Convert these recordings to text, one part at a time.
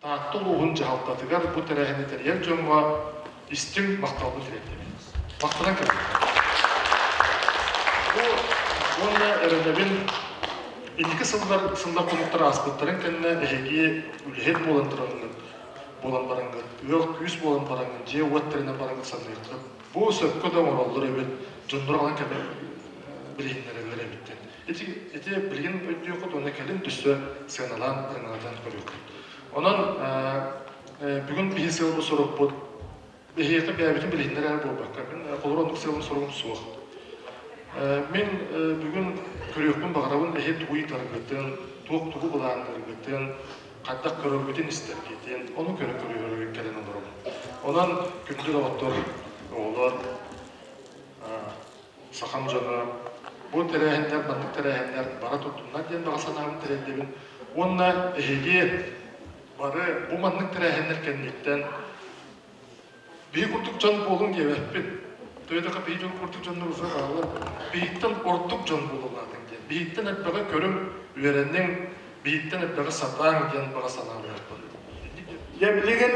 Таатта улууһун дьаһалтатыгар бу тэрээһини тэрийэр дьоҥҥо истиҥ махталбын тириэрдэбин. Махтанан кэллим. Бу уонна эрэнэбин инники сыллар сыллар хонуктар ааспыттарын кэннэ эһиги үлэһит буолан тураҥҥыт, буолан бараҥҥыт, ыал-күүс буолан бараҥҥыт, дьиэ-уот тэринэн бараҥҥыт саныаххыт. Бу сөпкө да оҥороллор эбит, дьоннор аҕалан кэлэн билиһиннэрэллэр эбит диэн. Ити, ити билигин өйдүөххүт уонна кэлин өссө сыаналаан, ырыҥалатан көрүөххүт. Онон бүгүн биһи сыалбыт сорукпут биһиэхэ бэйэбитин билиһиннэрэр буолбакка, мин холобур оннук сыалым соругум суох. Мин бүгүн көрүөхпүн баҕарабын эһи тугу ыйытаргытын, туох тугу былаанныыргытын, хайдах көрөргүтүн истэргитин, ону көрө-көрө кэлэн олоробун. Онон күндү доҕоттор, оҕолор, сахам дьоно бу тэрээһиннэр, маннык тэрээһиннэр бара турдуннар диэн баҕа санаабын тириэрдэбин. Уонна эһиги бары бу маннык тэрээһиннэр кэнниттэн биһи курдук дьон буолуҥ диэбэппин. Төһө биһи дьон курдук дьоннор уже бааллар. Биһиттэн ордук дьон буолулаатыҥ диэн. Биһиттэн элбэҕи көрүҥ, үөрэниҥ, биһиттэн элбэҕи сатааҥ диэн баҕа санаалаахпын. Дьэ билигин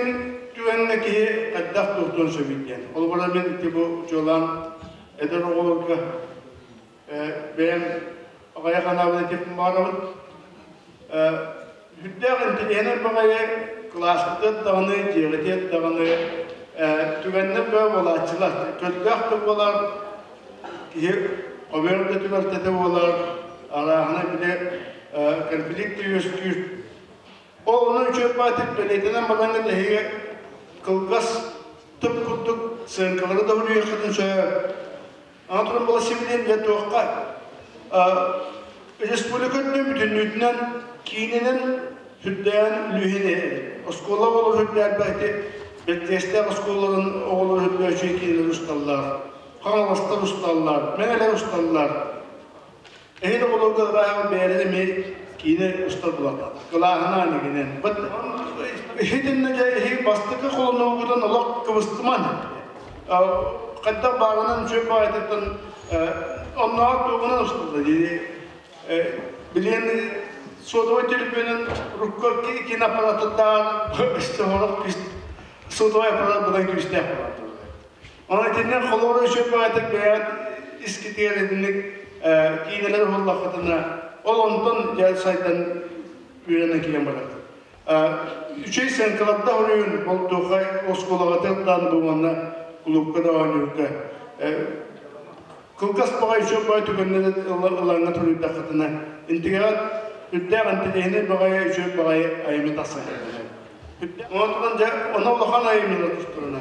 түгэҥҥэ киһи хайдах туохтуон сөбүй диэн. Холобура мин ити бу дьуолаан эдэр оҕолорго бэйэм аҕыйах анаабын этиэхпин баҕарабын. Сүрдээх интэриэһинэй баҕайы кылааспытыгар даҕаны, дьиэҕитигэр даҕаны түгэннэр бөҕө буолааччылар. Көрдөөх да буолар, киһи хомуйар да түбэлтэтэ буолар, арааһына били конфликт үөскүүр. Ол онон үчүгэй баҕайытык бэлиэтэнэн бараҥҥыт эһиги кылгас тып курдук сыаҥкалары да суруйуоххутун сөп. Аны туран баласибилиэн дьэ туохха республика үрдүнэн бүтүннүүтүнэн киининэн сүрдээн үлүһүн оскуола оҕолор үрдээбэти бэртиэстээх оскуолаларын оҕолор үрдөөчү киинэлэр усталлар, хаҥаластар усталлар, мэҥэлэр усталлар. Эһин оҕолорго ырааһа бэйэлэрэ эмиэ киинэ устар булаллар. Кылааһынаан игинэн. Иһитиннэ дьэ иһи бастакы холонуугутун олох кыбыстыман. Хайдах баарынан үчүгэй баҕайытыттан оннооҕор тугунан усталлар дии. Билиэн сотовай төлөпүөнүн рукка киноаппараттаах сотовай аппарат будан күүстээх буолар. Онон итинник холобура үчүгэй баҕайытык бэйэҕит искитигэр итинник киинэлэр уһуллаххытына, ол онтон дьэ сайдан үөрэнэн киирэн барар. Үчүгэй сыаҥкаларда хоруйун болтуохай оскуолаҕа даан бу манна кулуупка да оонньуурга кылгас баҕай үчүгэй баҕай түгэннэри ылаҥҥа туруйдаххытына интигэҕит үрдээх интэриэһинэй баҕайы үчүгэй баҕайы айымньы тахсан кэллэ. Онтон дьэ ону улахан айымньылар тустарына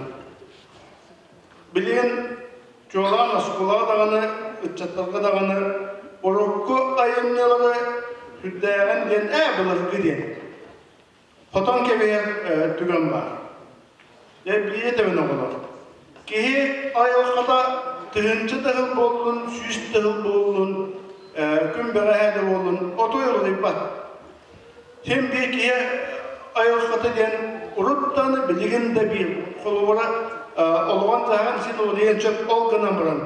Билигин чуолаан оскуолаҕа даҕаны, ыччаттарга даҕаны урукку айымньылары сүрдээҕин диэн ээ былыргы диэн хотон кэбиһэр түгэн баар. Дьэ биир этэбин оҕолор. Киһи айылҕата тыһыынча тыһыл буоллун, сүүс тыһыл буоллун, күн бэҕэһээ да буоллун, отой уларыйбат. Син биир киһи айылҕата диэн урут даҕаны билигин да биир холобура олоҕун-дьаһаҕын син уларыйан сөп ол гынан баран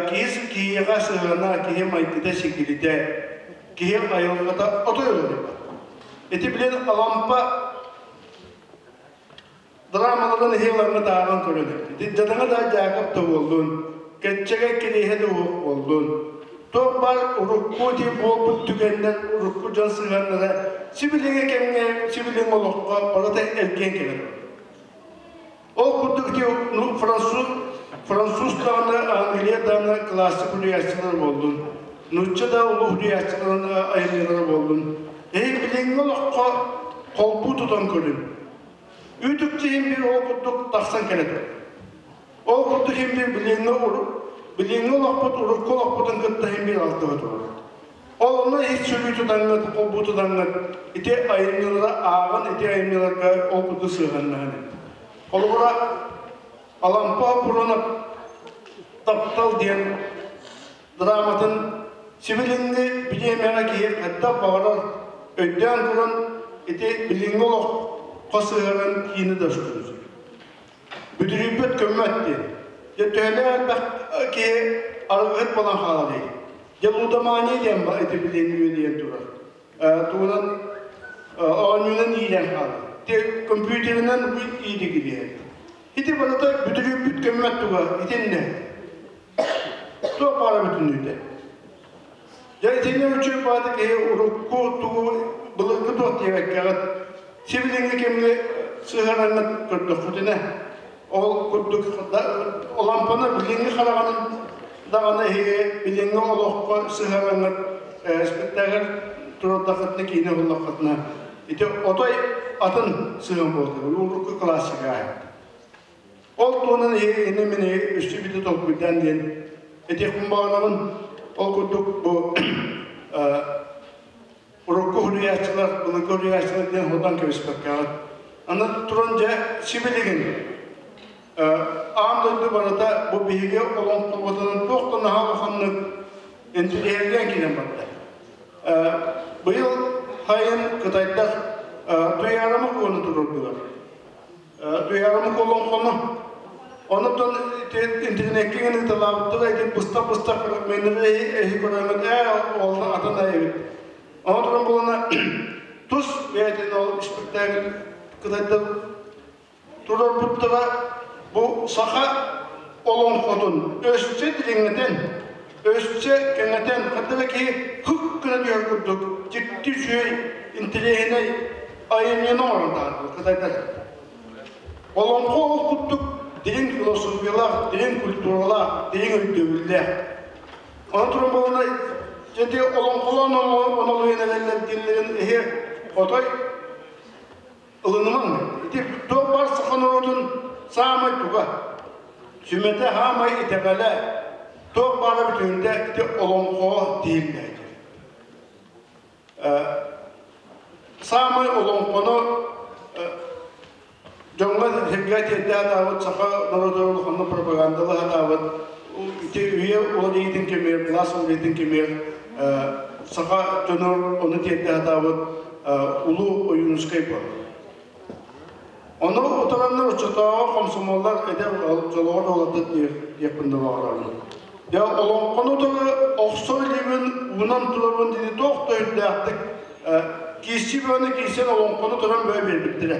киһи киһиэхэ сыһыана, киһи майгыта-сигилитэ, киһи айылҕата отой уларыйбат. Ити билин Алампа Драмаларын иһи-ыларга тааҕан көрөн эппит. Дьадаҥы да Дьаакап да буоллун, кэччэгэй Кириэһэ да буоллун, туох баар урукку ити буолбут түгэннэр, урукку дьон сыһыаннара сибилиҥи кэмҥэ, сибилиҥ олоххо барыта эргийэн кэлэр. Ол курдук ити ну, француз, француз даҕаны, Англия даҕаны классик суруйааччылар буоллун, нуучча да улуу суруйааччыларын айымньылара буоллун, эһи билиҥҥи олоххо холбуу тутан көрүн. Үтүктү иһин биир ол курдук тахсан кэлэ турар. Ол курдук иһин биир билиҥҥи билиҥҥи олохпут урукку олохпутун кытта иһин биир алтыһа турар. Ол онно ис сүрүү тутаҥҥыт, холбуу тутаҥҥыт ити айымньылары ааҕан ити айымньыларга ол курдук сыһыаннаһан эбит. Холобура, Алампа Пуронов «Таптал» диэн драматын сибилиҥҥи бириэмэҕэ киһи хайдах баҕарар өйдөөн туран ити билиҥҥи олоххо сыһыаран киинэ да устубут. Бүдүрүйбэт көммөт диэн. Дьэ төһөлөөх элбэх киһи арыгыһыт буолан хааларый? Дьэ лудомания диэн ити билиҥҥи үөдүйэн турар. Тугунан оонньуунан иилэн хаалар. Ити компьютеринэн иитигилиэ. Ити барыта бүтүрүүппүт көммөт туга итиннэ. Туох баара бүтүннүүтэ. Дьэ итиннэ үчүгэй баата киһи урукку тугу былыргы туох диэбэккэҕит сибилиҥҥи кэмҥэ сыһыараҥҥыт көрдөххүтүнэ ол курдук Олампаны билиҥҥи хараҕынан даҕаны эһиги билиҥҥи олоххо сыһыараҥҥыт спектакль турардаххытына киинэ буллаххытына ити отой атын сыһыан буолар урукку классика Ол туһунан эһигини мин өссө биирдэ толкуйдаан диэн этиэхпин баҕарабын. Ол курдук бу урукку суруйааччылар, былыргы суруйааччылар диэн хотон кэбиспэккэҕит. Аны туран дьэ сибилигин аан дойду барыта бу биһиги олоҥхобутунан туох да наһаа улаханнык интириэһиргээн киирэн барда. Быйыл сайын кытайдар Туйаарама куону туруордулар. Туйаарама олоҥхону Онутон интернеккэ гэн ыыталаабыттара ити быстах-быстах фрагменнары эһи көрөҥҥүт ээ ол атын эбит. Ону туран буолана тус бэйэтин ол испэктээкил кытайдар турарбыттара бу саха олоҥхотун өссө дириҥэтэн, өссө кэҥэтэн ханна да киһи һык гына түһэр курдук дьикти үчүгэй интэриэһинэй айымньыны оҥорон таһаарбыт кытайдар. Олоҥхо ол курдук дириҥ философиялаах, дириҥ культуралаах, дириҥ өйдөбүллээх. Онон туран буолана дьэ олоҥхолоон онолуйан эрэллэр дииллэрин иһи отой ылынымаҥ. Ити туох баар саха норуотун саамай туга, сүмэтэ хаамай итэҕэлэ, туох баара бүтүнүндэ ити олоҥхоҕо тиһиллээччи. Саамай олоҥхону дьоҥҥо сиргэ тиэрдэ сатаабыт саха норуотун улаханнык пропагандалыы сатаабыт ити үйэ уларыйыытын кэмигэр, былаас уларыйыытын кэмигэр саха дьоно ону тиэрдэ сатаабыт Улуу Ойуунускай буолар. Ону утараннар оччотооҕу хомсомуоллар эдэр дьолоҕор уолаттар диэхпин да баҕарабын. Дьэ олоҥхону утары охсор илиибин уунан турабын дии туох да үрдээхтик киирсии бөҕөнү киирсэн олоҥхону туран бөҕө биэрбиттэрэ.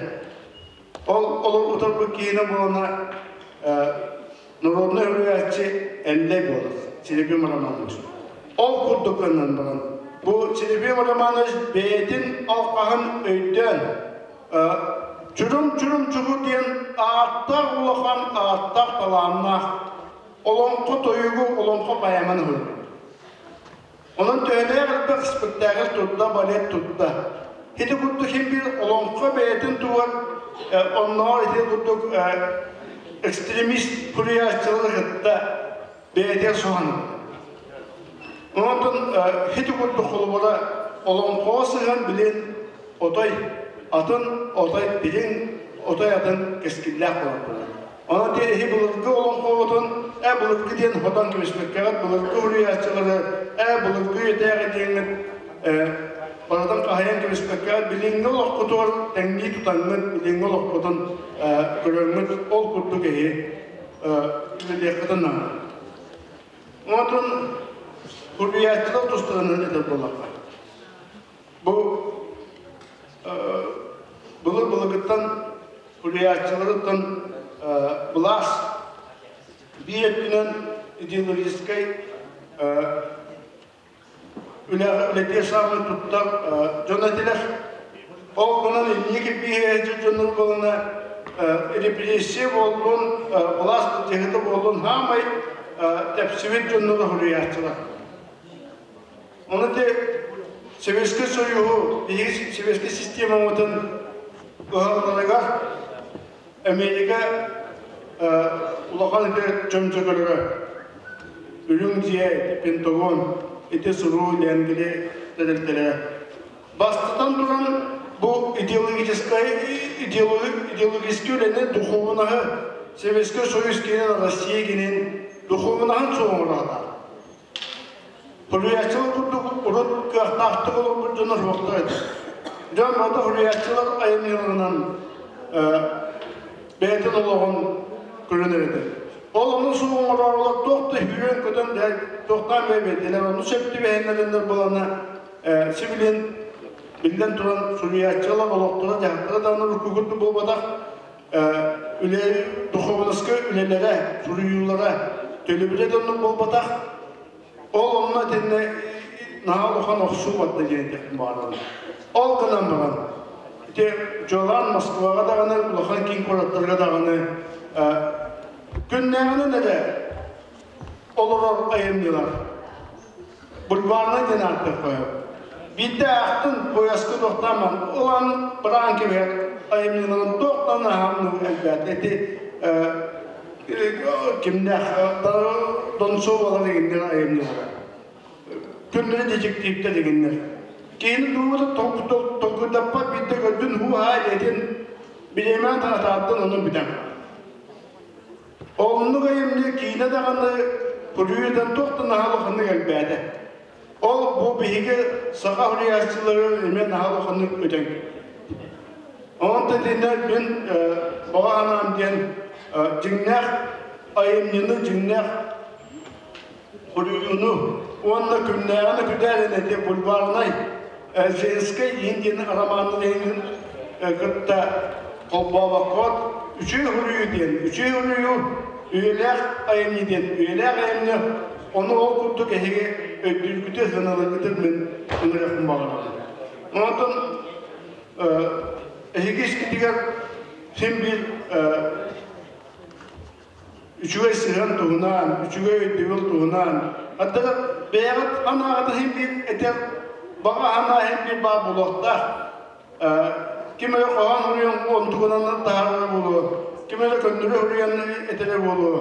Ол олор утарбыт киһинэ буолана народнай суруйааччы Эллэй буолар, Силипим Романович. Ол курдук гынан баран, бу Силипим Романович бэйэтин алҕаһын өйдөөн, чурум-чурум чугу диэн ааттаах улахан ааттаах талааннаах олоҥхо тойугу олоҥхо поэманы суруйбут. Онон төһөлөөх элбэх спектакль турда, балет турда. Ити курдук хин биир олоҥхо бэйэтин тугар оннооҕор ити курдук экстремист суруйааччылары кытта бэйэтигэр суһанар. Онтон ити курдук холобура олоҥхоҕо сыһыан билин отой атын, отой билин, отой атын кэскиллээх буолар буолар. Онон эһи былыргы олоҥхоҕутун ээ былыргы диэн хотон кэбиспэккэҕит, былыргы уруйааччылары ээ былыргы үйэтээҕи диэҥҥит барытын хаһыйан кэбиспэккэҕит, билиҥҥи олоххутугар тэҥнии тутаҥҥыт, билиҥҥи олоххутун көрөҥҥүт ол курдук эһи үлэлиэххитин наада. Онтон уруйааччылар тустарынан этэр буоллахха, бу былыр-былыргыттан суруйааччыларыттан былаас биир өттүнэн идеологическай үлэтигэр саамай туттар дьон этилэр. Ол гынан инники кирбииһээччи дьоннор буолана репрессия буоллун, былаас дьаһыта буоллун хаамай тэпсибит дьоннору суруйааччылар. Ону те Советскай Союһу, биһиги советскай системабытын ыһалларыгар Америка улахан ити чөмчөкөлөрө Үрүҥ дьиэ, Пентагон, ити суруу Ленгли тэрилтэлэрэ. Бастатан туран бу идеологическай идеологическай үлэни духуобунаһы Советскай Союз киинин Россия киинин духуобунаһын суоҕураата. Суруйааччылар курдук урут кыахтаахтык олорбут дьоно суохтар этэ. Дьон барыта суруйааччылар айымньыларынан бэйэтин олоҕун көрүнэр этэ. Ол ону суоҥороорулар туох да сүүрэн-көтөн туохтаан бэйбэйдилэр, ону сөп түбэһиннэриннэр буолана сибилин Биллэн туран, суруйааччылар олохторо-дьаһахтара даҕаны урукку курдук буолбатах. Үлэ, духуобунаска үлэлэрэ, суруйуулара төлөбүрэ да оннук буолбатах. Ол онно итиннэ наһаа улахан охсуу барда диэн этиэхпин баҕарабын. Ол гынан баран, ити дьуолаан Москваҕа даҕаны, улахан киин куораттарга даҕаны күннээҕинэн эрэ олорор айымньылар бульварнай диэн ааттыахха Биирдэ аахтын пояска туохтааман ылан быраан кэбиһэр айымньыларын туохтан аһаамныы элбэт ити кимнээх Донцовалар дегеннер айымньылара күннэри детективтэр дегеннер киһини тугу толкуйдаппат биирдэ көрдүн һуу-һаа диэтин бириэмэҕин таратааттан онон бүтэн. Оннук айымньы киинэ даҕаны Пулюйтан туох да наһаа улаханнык элбээтэ. Ол бу биһиги саха суруйааччылары эмиэ наһаа улаханнык өтөн. Онон итиннэ мин баҕа санаам диэн дьиҥнээх айымньыны, дьиҥнээх суруйууну уонна күннээҕини күдээрин эти бульварнай Женскэй иин диэн романын иһин кытта холбообоккот үчүгэй суруйуу диэн үчүгэй суруйуу үйэлээх айымньы диэн үйэлээх айымньы ону ол курдук эһиги өйдүүргүтүн сыаналыыргытын мин ыҥырыахпын баҕарабын. Онтон эһиги искитигэр син биир үчүгэй сыһыан туһунан, үчүгэй өйдөбүл туһунан, хаттара бэйэҕит санааҕыт иһин биир этэр баҕа санаа иһин биир баар буолуохтаах. Ким эрэ хоһоон суруйан онтугунан таһаарара буолуо, ким эрэ көннөрү суруйан этэрэ буолуо,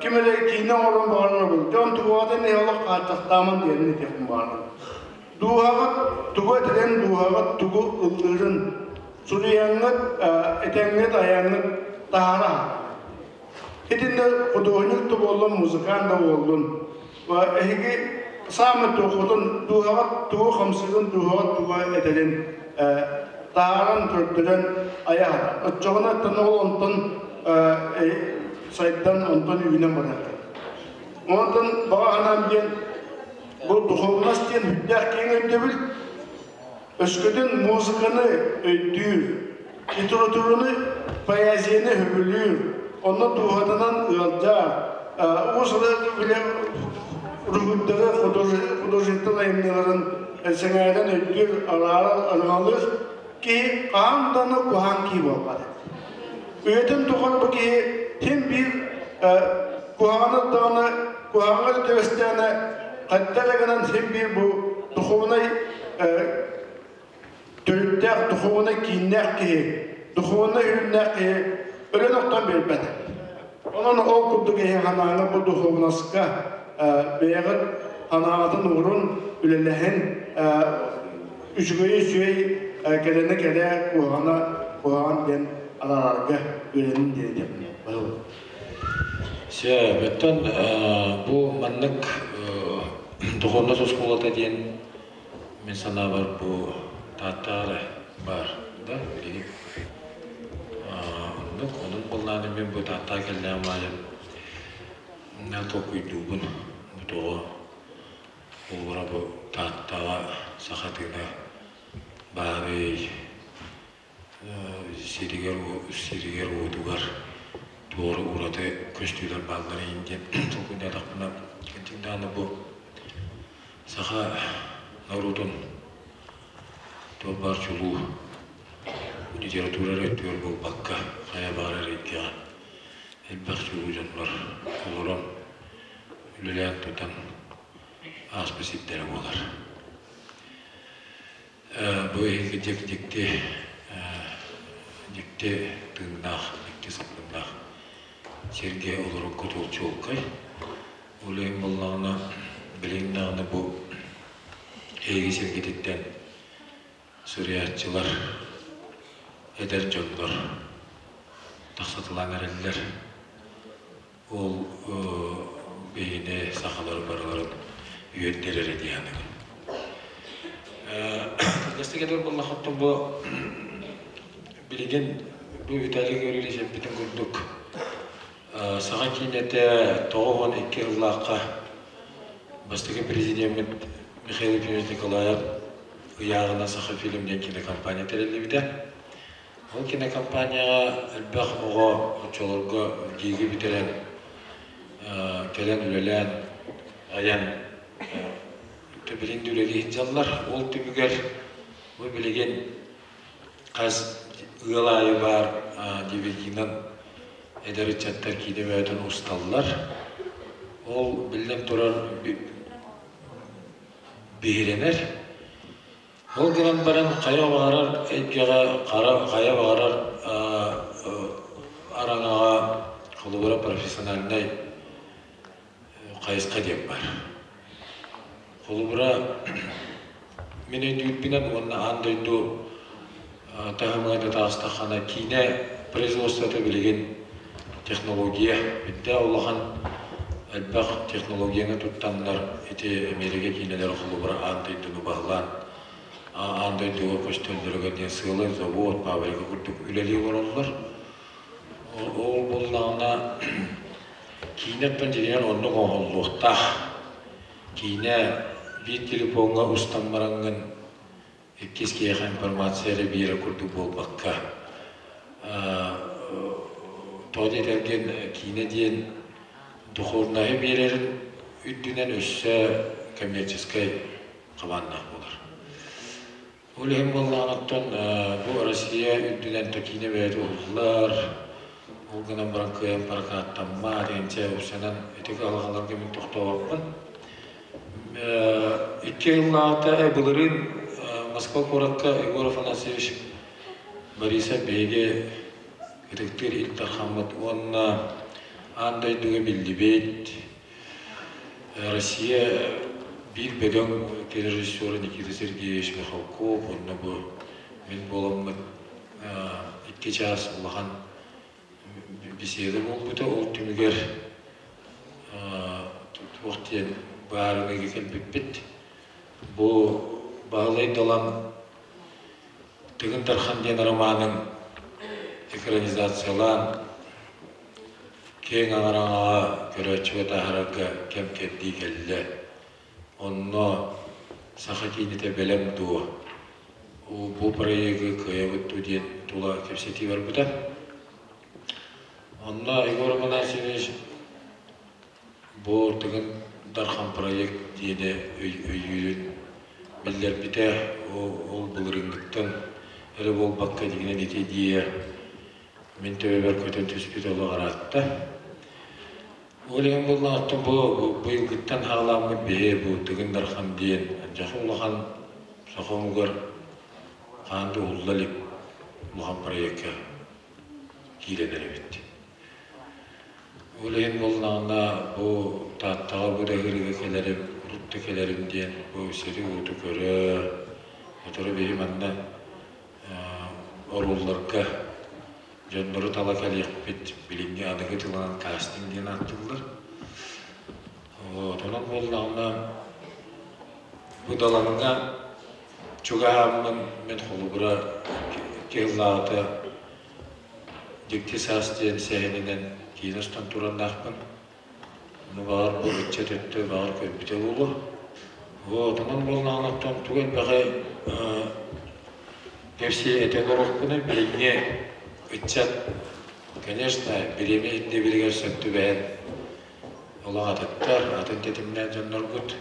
ким эрэ киинэ оҥорон баҕарара буолуо. Дьэ онтугуҕатын иһи олох хааччахтааман диэн этиэхпин баҕарабын. Дууһаҕыт тугу этэрин, дууһаҕыт тугу ыллыырын суруйаҥҥыт, этэҥҥит, айаҥҥыт таһара. Итиннэ художник да буоллун, музыкант да буоллун, эһиги саамай туоххутун, дууһаҕыт тугу хамсыырын, дууһаҕыт тугу этэрин таһааран, көрдөрөн айаһар. Оччоҕуна ол онтон сайдан, онтон үүнэн барар. Онтон баҕа санаам диэн бу духовность диэн сүрдээх киэҥ өйдөбүл. Өскөтүн музыканы өйдүүр, литератураны, поэзияны сөбүлүүр, онно дууһатынан ыалдьар, уус-уран билэ уруһуйдары, художниктар айымньыларын сэҥээрэн өйдүүр, араарар, ырыҥалыыр киһи хаһан даҕаны куһаҕан киһи буолбат. Үйэтин тухары бу киһи син биир куһаҕаны даҕаны куһаҕаҥҥа да түбэстэҕинэ хайдах эрэ гынан син биир бу духуобунай төрүттээх, духуобунай кииннээх киһи, духуобунай үрүннээх киһи өлөн охтон биэрбэт. Онон ол курдук киһи санааҥа бу духуобунаска бэйэҕит санааҕытын уурун, үлэлэһин, үчүгэйи үчүгэй, кэлэни кэлэ, куһаҕана куһаҕан диэн араарарга үөрэнин диэн этиэхпин. Сөп. Оттон бу маннык духовнай оскуолата диэн мин санаабар бу Тааттаҕа баар да билигин. Оннук, онон буоллаҕына мин бу Тааттаҕа кэллэҕим аайы толкуйдуубун бу тоҕо Холобура бу Тааттаҕа саха тыына баарый, сиригэр сиригэр-уотугар туора ураты көстүүлэр бааллар иһин диэн толкуйдаатахпына кырдьык даҕаны бу саха норуотун туох баар чулуу литература эрэ өттүгэр буолбакка хайа баҕарар эйгэҕэ элбэх чулуу дьоннор олорон үлэлээн тутан ааспыт сирдэрэ буолар. Бу эһиги дьикти дьикти тыыннаах, дьикти саппыннаах сиргэ олороргут ол чуолкай. Ол иһин буоллаҕына, билигин даҕаны бу эһиги сиргититтэн суруйааччылар, эдэр дьоннор тахсыталаан эрэллэр. Ол биһини сахалар барыларын үөрдэр эрэ дии саныыбын. Кылгастык этэр буоллаххыттан бу билигин бу Виталий Гаврильевич эппитин курдук саха киинэтэ 92 сыллаахха бастакы президеммит Михаил Ефимович Николаев ыйааҕынан Сахафильм диэн кинокомпания тэриллибитэ. Ол кинокомпанияҕа элбэх оҕо оччолорго ВГИГи бүтэрэн кэлэн үлэлээн айан билигин да үлэлии сылдьаллар. Ол түмүгэр бу билигин хас ыал аайы баар DVD-нан эдэр ыччаттар киинэ бөҕөтүн усталлар. Ол биллэн турар биһирэнэр. Ол гынан баран хайа баҕарар эйгэҕэ, хайа баҕарар араҥаҕа холобура профессиональнай хайысха диэн баар. Холобура, мин өйдүүрбүнэн уонна аан дойду таһымыгар да таҕыстаххына киинэ производствота билигин технология үрдээх улахан элбэх технологияны туттаннар ити Эмиэрикэ киинэлэрэ холобура аан дойдуну баһылаан аан дойдуга көстөллөрүгэр диэн сыалай завод, фабрика курдук үлэлии олороллор. Ол буоллаҕына киинэттэн дьиҥинэн оннук оҥоһуллуохтаах. Киинэ биир телефоҥҥа устан бараҥҥын иккис киһиэхэ информация эрэ биэрэр курдук буолбакка, тоҕо диэтэргин киинэ диэн духовноһы биэрэрин үрдүнэн өссө коммерческай хабааннаах буолар. Ол иһин буоллаҕына оттон бу Россия үрдүнэн да киинэ бэйэтэ уһуллар, ол гынан баран кыайан прокаттаммат, энчэ упсанан ити кыһалҕаларга мин тохтообоппун. Икки сыллааҕыта былырыын Москва куоракка Егор Афанасьевич Борисов биһиги ытыктыыр Ил Дархаммыт уонна аан дойдуга биллибит Россия биир бөдөҥ режиссера Никита Сергеевич Михалков уонна бу мин буоламмыт икки чаас улахан беседа буолбута. Ол түмүгэр туох диэн баарыныыга кэлбиппит. Бу Баһылай Далан Тыгын Дархан диэн романын экранизациялаан киэҥ араҥаҕа көрөөччүгэ таһаарарга кэм-кэрдии кэллэ. Онно саха киинэтэ бэлэм дуо? Бу проегы кыайабыт дуу диэн тула кэпсэтии барбыта. Онно Егор Афанасьевич бу Тыгын Дархан проект диэни өйүүрүн биллэрбитэ. Ол былырыыҥҥыттан эрэ буолбакка дьиҥинэн ити идея Мин төбөбөр көтөн түспүт олох ыраатта. Ол иһин буоллаҕыттан бу быйылгыттан хаалааммыт биһи бу Тыгын Дархан диэн дьаха улахан саха омугар хаан да уһулла илик улахан проекка киирэн эрэбит. Ол иһин буоллаҕына бу Тааттаҕа бу да ыһыырга кэлэрим, урут да кэлэрим диэн бу сири-уоту көрө, сотору биһи манна оруолларга дьоннору тала кэлиэхпит, билиҥҥи аныгы тылынан кастинг диэн ааттыыллар. Онон буоллаҕына бу Далаҥҥа чугаһааммын мин холобура икки сыллааҕыта Дьикти саас диэн сэһэнинэн киинэ устан тураннаахпын. Ону баҕар бу ыччат өттө баҕар көрбүтэ буолуо. Вот, онон буоллаҕына оттон тугу элбэҕи кэпсии этэ олоруохпунуй билиҥҥи ыччат, конечно, бириэмэ ирдэбилигэр сөп түбэһэн олох атыттар, атын тэтимнээх дьоннорбут.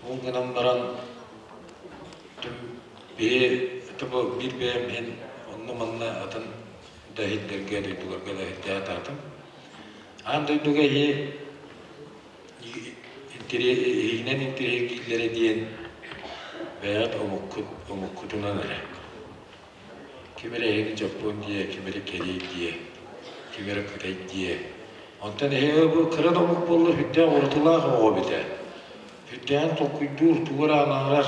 Ол гынан баран биһи бу биир бэйэм иһин онно-манна атын да иһиттэргэ, дойдуларга да иһиттээх атаатым. Аан дойдуга иһи иһинэн интэриэһиргииллэрэ диэн бэйэҕит омуккут омуккутунан эрэ. Ким эрэ эһиги дьоппуон диэ, ким эрэ кэриэй диэ, ким эрэ кытай диэ. Онтон эһиги бу кыра да омук буоллар сүрдээх уратылаах оҕо эбитэ. Сүрдээҕин толкуйдуур, тугу эрэ анаарар,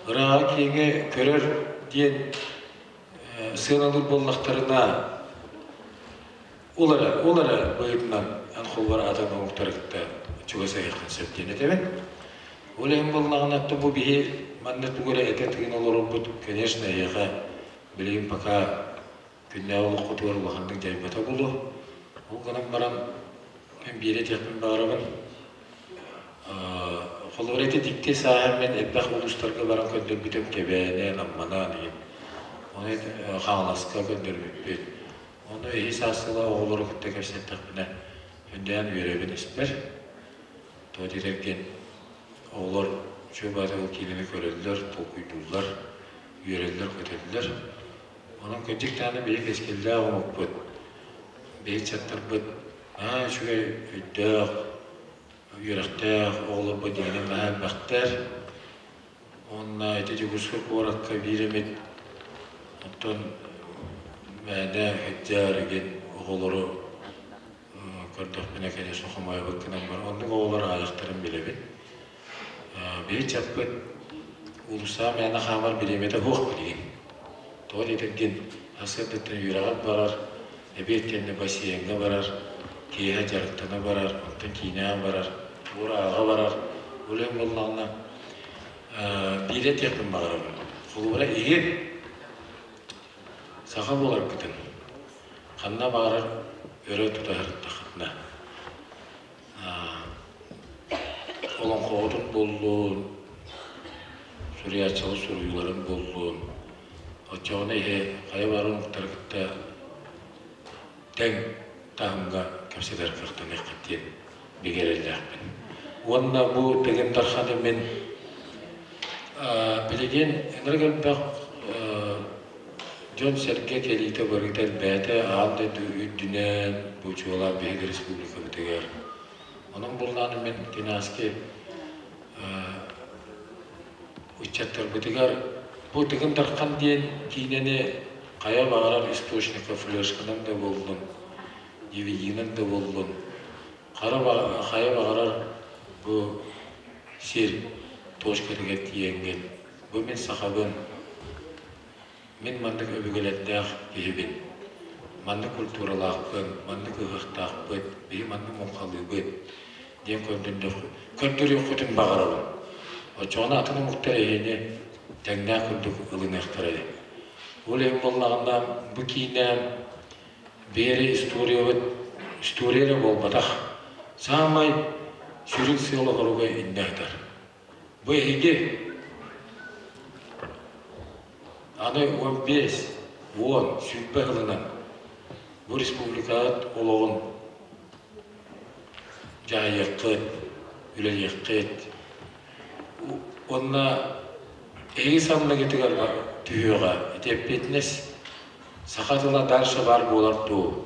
ырааҕы киэҥи көрөр диэн сыаналыыр буоллахтарына Ол эрэ, ол эрэ быһыытынан эн холбор атын омуктары кытта чугас айыаххын сөп диэн этэбин. Ол иһин буоллаҕына, бу биһи манна тугу эрэ этэ-тыына олорорбут, конечно, эһиэхэ билигин пока күннээҕи олоххутугар улаханнык дьайбата буолуо. Ол гынан баран, мин биири этиэхпин баҕарабын. Холобур, ити дьикти сааһым мин элбэх улуустарга баран көрдөрбүтүм Кэбээни, Намманан иһин. Ону Хаҥаласка көрдөрбүппүт. Ону эһи саас сыла оҕолору кытта кэпсэттэхпинэ, үрдээн үөрэбин испэр. Тоҕо диэтэргин, оҕолор үчүгэй баҕайытык ол киинэни көрөллөр, толкуйдууллар, үөрэллэр-көтөллөр. Онон кырдьык даҕаны биһиги кэскиллээх омукпут, биһиги ыччаттарбыт наһаа үчүгэй өйдөөх, үөрэхтээх оҕолорбут диэнин наһаа элбэхтэр. Уонна ити Дьокуускай куоракка биир эмит оттон мээнэ сылдьар игин оҕолору көрдөхпүнэ, конечно, хомойобут гынан баран, оннук оҕолор аҕыйахтарын билэбин. Биһи ыччаппыт уулуссаҕа мээнэ хаамар бириэмэтэ суох билигин. Тоҕо диэтэргин, сарсыардаттан үөрэҕэр барар, эбиэт кэннэ бассейҥҥа барар, киэһэ дьарыктана барар, онтон киинэҕэ барар, уурааҕа барар. Ол иһин буоллаҕына, биири этиэхпин баҕарабын. Холобура, иһи саха буоларгытын ханна баҕарар өрө тута сырыттаххытына, олоҥхоҕутун буллун, суруйааччылар суруйууларын буллун, оччоҕуна иһи хайа баҕарар омуктары кытта тэҥ таһымҥа кэпсэтэр кыахтаныаххыт диэн бигэ эрэллээхпин. Уонна бу Тыгын Дарханы мин билигин ынырык элбэх дьон-сэргэ кэлиитэ барыта элбээтэ, аан дойду үрдүнэн, бу чуолаан биһиги республикабытыгар. Онон буллааны мин кинээски ыччаттарбытыгар бу Тыгын Дархан диэн киинэни хайа баҕарар источникка флешканан да буоллун, DVD-нан да буоллун, хайа баҕарар бу сир точкатыгар тиийэҥҥит, бу мин сахабын, мин маннык өбүгэлэрдээх киһибин, маннык культуралаахпын, маннык ыһыахтаахпыт, биһи маннык муҥхалыыбыт диэн көрдөрүөххүтүн баҕарабын. Оччоҕуна атын омуктар эһиини тэҥнээх курдук ылыныахтара. Ол иһин буоллаҕына бу киинэ биэри историябыт история эрэ буолбатах. Саамай сүрүн сыала-соруга иннэ сытар. Бу эһиги аны 15, 10, 20 сылынан бу республикаҕыт олоҕун дьаһайыаххыт, үлэлиэххит. Уонна эһиги санныгытыгар түһүөҕэ ити эппиэтинэс саха тыла дальше баар буолар дуу,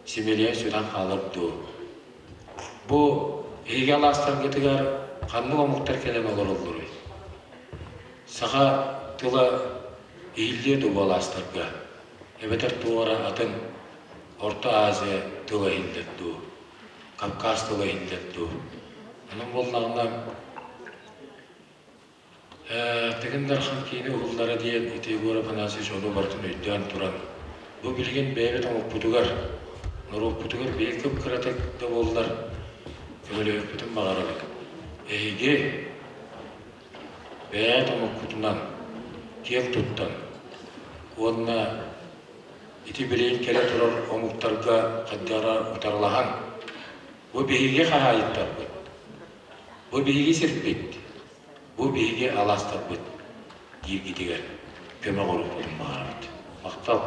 симэлийэн сүтэн хаалар дуу. Бу эһиги алаастаргытыгар ханнык омуктар кэлэн олороллоруй? Саха тыла иһиллиэ дуу бу алаастарга? Эбэтэр туох эрэ атын Орто Азия тыла иһиллэр дуу? Кавказ тыла иһиллэр дуу? Онон буоллаҕына Тыгын Дархан киинэ уһуллара диэн ити Егор Афанасьевич ону барытын өйдөөн туран, бу билигин бэйэбит омукпутугар, норуоппутугар биһиги кып-кыратык да буоллар көмөлөһүөхпүтүн баҕарабыт. Эһиги бэйэҕит омуккутунан киэн туттан уонна ити билигин кэлэ турар омуктарга хайдах эрэ утарылаһан, бу биһиги хаһаайыттарбыт, бу биһиги сирбит, Бу биһиги алаастарбыт дииргитигэр көмө оҥоруохпутун баҕарабыт. Махтал!